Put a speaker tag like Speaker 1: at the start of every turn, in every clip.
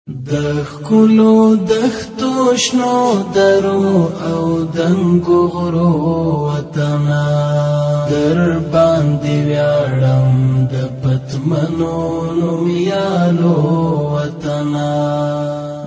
Speaker 1: د ښکلو دښتو، شنو درو او دنګو غرو وطنه، در باندې ویاړم د پتمنو نومیالو وطنه.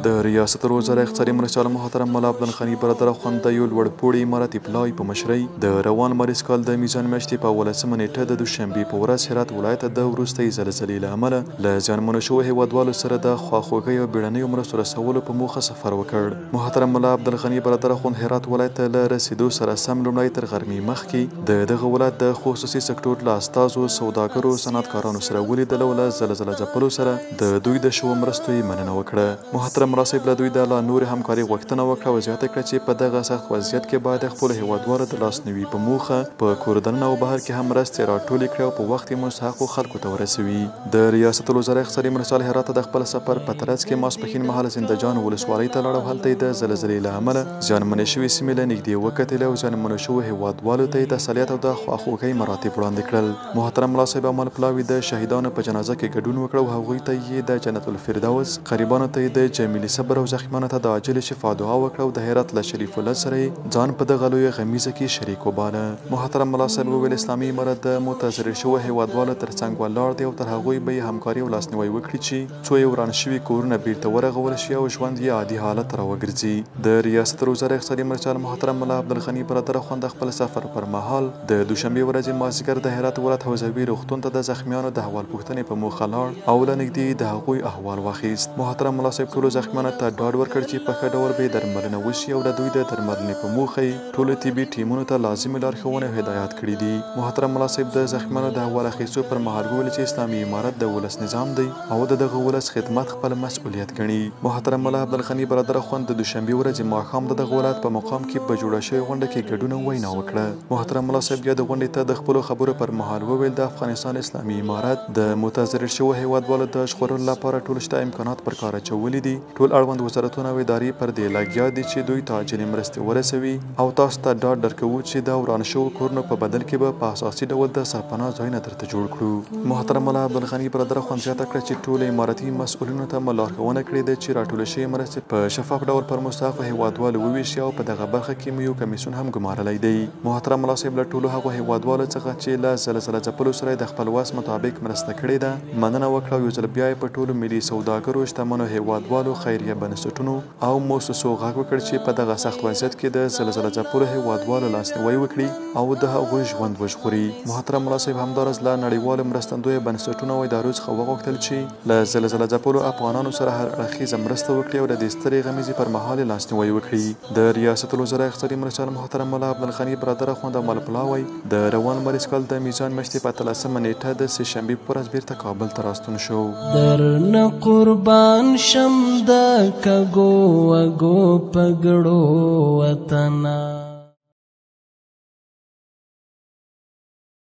Speaker 2: د ریاست الوزراء اقتصادي مرستیال محترم ملا عبدالغني برادر اخوند د یو لوړ پوړي امارتي پلاوي په مشرۍ د روان لمریز کال د میزان میاشتې په 18مه نېټه د دوشنبې په ورځ هرات ولایت ته د وروستۍ زلزلې له امله له زیانمنو شوو هېوادوالو سره د خواخوږۍ او بیړنیو مرستو رسولو په موخه سفر وکړ. محترم ملا عبدالغني برادر اخوند هرات ولایت ته له رسېدو سره سم لومړی تر غرمې مخکې د دغه ولایت د خصوصي سکتور له استازو، سوداګرو، صنعتکارانو سره ولیدل او له زلزله ځپلو سره د دوی د شوو مرستو یې مننه وکړه. محترم ملا صاحب له دوی د لا نورې همکارۍ غوښتنه وکړه او زیاته کړه چې په دغه سخت وضعیت کې باید د خپلو هېوادوالو د لاسنیوي په موخه په کور دننه او بهر کې هم مرستې راټولې کړي او په وخت یې مستحقو خلکو ته ورسوي. د ریاست الوزراء اقتصادي مرستیال هرات ته د خپل سفر په ترڅ کې ماسپښین مهال زنده جان ولسوالۍ ته لاړ او هلته یې د زلزلې له امله زیانمنې شوې سیمې له نږدې وکتلې او زیانمنو شوو هېوادوالو ته یې تسلیت او د خواخوږۍ مراتب وړاندې کړل. محترم ملا صاحب او مل پلاوي د شهیدانو په جنازه کې ګډون وکړ او هغوی ته یې د جنت الفردوس، غریبانو ته یې د جمیلي صبر او زخمیانو ته د عاجلې شفا دعا وکړه او د هرات له شریف ولس سره یې ځان په دغه لویه غمیزه کې شریک وباله. محترم ملا صاحب وویل، اسلامي امارت د متضرر شوو هېوادوالو تر څنګ ولاړ دی او تر هغوی به یې همکاري او لاسنیوی وکړي چې څو یې وران شوي کورونه بیرته ورغول شي او ژوند یې عادي حالت ته راوګرځي. د ریاست الوزراء اقتصادي مرستیال محترم ملا عبدالغني برادر اخوند د خپل سفر پر مهال د دوشنبې ورځې مازدیګر د هرات ولایت حوزوي روغتون ته د زخمیانو د احوال پوښتنې په موخه لاړ او له نږدې یې د هغوی احوال واخیست. محترم ملا صاحب ټولو زخمیانو ته ډاډ ورکړ چې په ښه ډول به یې درملنه وشي او له دوی د درملنې په موخه یې ټولو طبي ټیمونو ته لازمې لارښوونې او هدایات کړي دي. محترم ملا صاحب د زخمیانو د احوال اخیستو پر مهال وویل چې اسلامي امارت د ولس نظام دی او د دغه ولس خدمت خپل مسؤلیت ګڼي. محترم ملا عبدالغني برادر اخوند د دوشنبې ورځې ماښام د دغه ولایت په مقام کې په جوړه شوې غونډه کې ګډون او وینا وکړه. محترم ملا صاحب یادې غونډې ته د خپلو خبرو پر مهال وویل، د افغانستان اسلامي امارت د متضرر شوو هېوادوالو د ژغورلو لپاره ټول شته امکانات پر کار اچولي دي. ټول اړوند وزارتونه او ادارې پر دې لګیا دي چې دوی ته عاجلې مرستې ورسوي او تاسو ته ډاډ درکوو چې د وران شوو کورونو په بدل کې به په اساسي ډول د سرپناه ځایونه درته جوړ کړو. محترم ملا عبدالغني برادر اخوند زیاته کړه چې ټولو امارتي مسؤلینو ته مو لارښوونه کړې ده چې راټولې شوې مرستې په شفاف ډول پر مستحقو هېوادوالو وویشي او په دغه برخه کې مو یو کمیسیون هم ګمارلی دی. محترم ملا صاحب له ټولو هغو هېوادوالو څخه چې له زلزله ځپلو سره یې د خپل وس مطابق مرسته کړې ده مننه وکړه او یو ځل بیا یې په ټولو ملي سوداګرو، شتمنو هېوادوالو، خیریه بنسټونو او موسسو غږ وکړ چې په دغه سخت وضعیت کې د زلزله ځپلو هېوادوالو لاسنیوی وکړي او د هغوی ژوند وژغوري. محترم ملا صاحب همداراز له نړیوالو مرستندویه بنسټونو او ادارو څخه وغوښتل چې له زلزله ځپلو افغانانو سره هر اړخیزه مرسته وکړي او د دې سترې غمیزې پر مهال یې لاسنیوی وکړي. د ریاست الوزراء اقتصادي مرستیال محترم ملا عبدالغني برادر اخوند او مل پلاوی د روان لمریز کال د میزان میاشتې په 18مه نېټه د سې شنبې په ورځ بیرته کابل ته راستون شو.
Speaker 1: درنه قربان شم د کږو وږو پګړو وطنه.